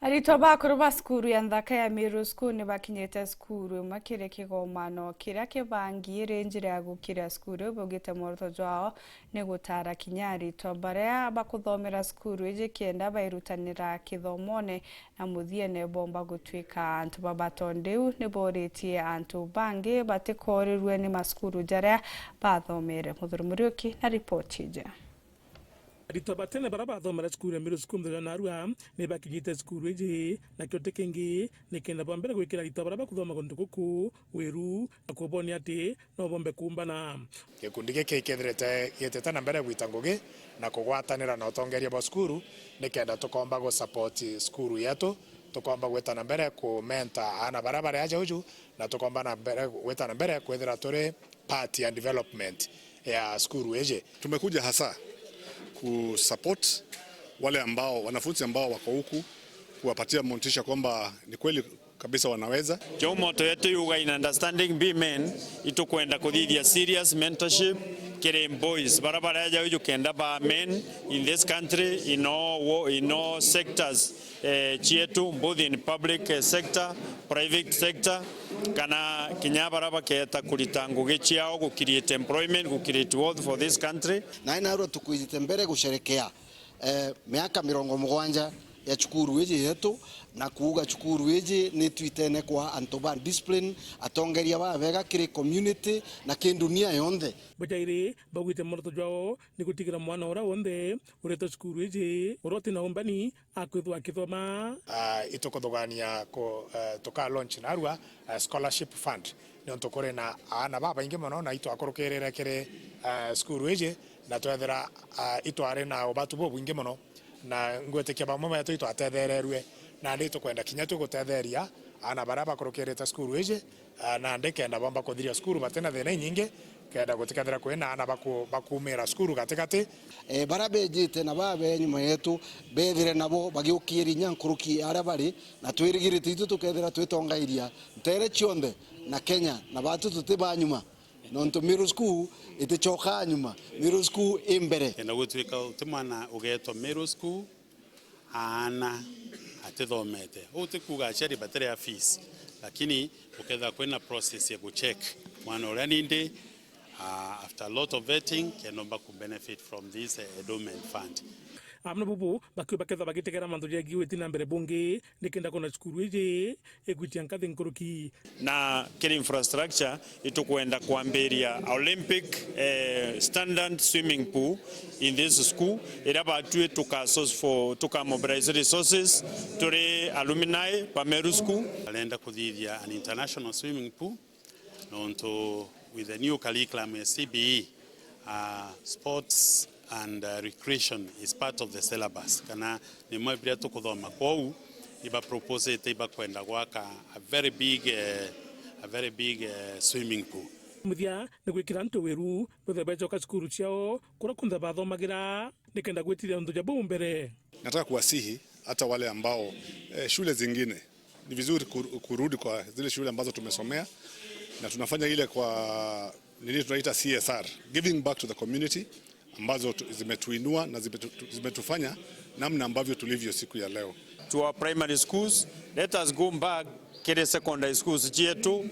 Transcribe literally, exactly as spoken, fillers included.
Aritwa bakuru ba cukuru ya nthaka ya Miru School ni bakinyite cukuru imwe kiri kigomano kiria kibangiiri njira ya gukiria cukuru iu, baugite mworoto jwao ni gutaara kinya aritwa baria bakuthomera cukuru iji kenda bairutanira kithomone na muthiene bomba gutwika antu ba bata. Onde iu ni boritie antu bangi batikorirue ni macukuru jaria bathomere. Muthuri Muriuki na ripoti iji. Aritwa ba tene baria bathomera cukuru ya Middle School muthenya wa narua ni bakinyite cukuru iji, na kio ti kingi ni kenda bwa mbere gwikira aritwa baria bakuthoma guntu guku wiru na kubonia ati no bombe kuumbana. Gikundi giki kethirite gitete na mbere gwita ngugi na kugwatanira na utongeria bwa cukuru, ni kenda tukomba gu support cukuru yetu, tukomba gwita na mbere ku mentor aana baria bari aja uju, na tukomba na mbere, gwita na mbere kwithira turi part ya development ya cukuru iji. Tumekuja hasa ku support wale ambao, wanafunzi ambao wako huku, kuwapatia motisha kwamba ni kweli kabisa wanaweza. Jau moto yetu yuga, in understanding be men, itukwenda kuthithia serious mentorship kiri boys baria bareja uju kenda ba men in this country, in all wo-, in all sectors, eh, cietu, both in public, eh, sector, private sector, kana kinya baria baketa kurita ngugi ciao gu create employment, gu create wealth for this country. Na narua tukwithite mbere gusherekea, eh, miaka mirongo mugwanja ya cukuru iji yetu, na kuuga cukuru iji ni twitene kwa antu ba discipline, atongeria babega kiri community na ki dunia yonthe. Bajairi baugite mworoto jwao ni gutigira mwana uria wonthe uretwa cukuru iji uria utina umbani akwithwa akithoma. Ah, itukuthugania ku, eh, tuka launch narua, eh, scholarship fund, niuntu kuri na aana babaingi mono na itwakurukirire kiri, eh, cukuru iji, na twethira, ah, itwari na ubatu bubwingi mono, na ngwitikia bamwe betu itwatethererue, nandi itukwenda kinya twi gutetheria aana baria bakurukirite cukuru iji, ah, nandi kenda bomba kuthiria cukuru batina thina inyingi, kenda gutikethira kwina aana baku-, bakumira cukuru gatigati. Eh, baria bejite na babe nyuma yetu, bethire nabo bagiukiria inya nkuruki ya aria bari, na twirigirite itu tukethira twitongairia ntere cionthe na Kenya, na batu tuti ba nyuma, nontu Middle School iticokaa nyuma, Middle School i mbere. Kenda gutwika uti mwana ugetwa Middle School, aana atithomete. Uu ti kuuga aciari batiri a fees, lakini ukethira kwina process ya gucheck mwana uria nindi, ah, after a lot of vetting, kenomba ku benefit from this, eh, endowment fund. Amwe bubu bakiuga bakethira bagitegera mantu jegie witi na mbere bungi, nikenda kwona cukuru iji igwitia nkathi nkuruki. Na kiri infrastructure, itukwenda kwambiria Olympic, eh, standard swimming pool in this school, iria batwi tuka source for, tuka mobilize resources, turi alumni ba Meru School. Arenda kuthithia an international swimming pool, nontu with the new curriculum ya C B E, uh, sports and, uh, recreation is part of the syllabus, kana ni imwe biria tukuthoma. Kwou iba proposite, iba kwenda gwaka a very big, eh, a very big, eh, swimming pool. Muthia ni gwikira antu wiru bethire becoka cukuru ciao kuria kunthe bathomagira, nikenda gwitiria untu ja buu mbere. Nataka kuwasihi hata wale ambao, eh, shule zingine, ni vizuri kur-, kurudi kwa zile shule ambazo tumesomea, na tunafanya ile kwa nini tunaita C S R, giving back to the community, ambazo tu-, zimetuinua na zimetu-, zimetufanya namna ambavyo tulivyo siku ya leo. To our primary schools, let us go back kiri secondary schools cietu.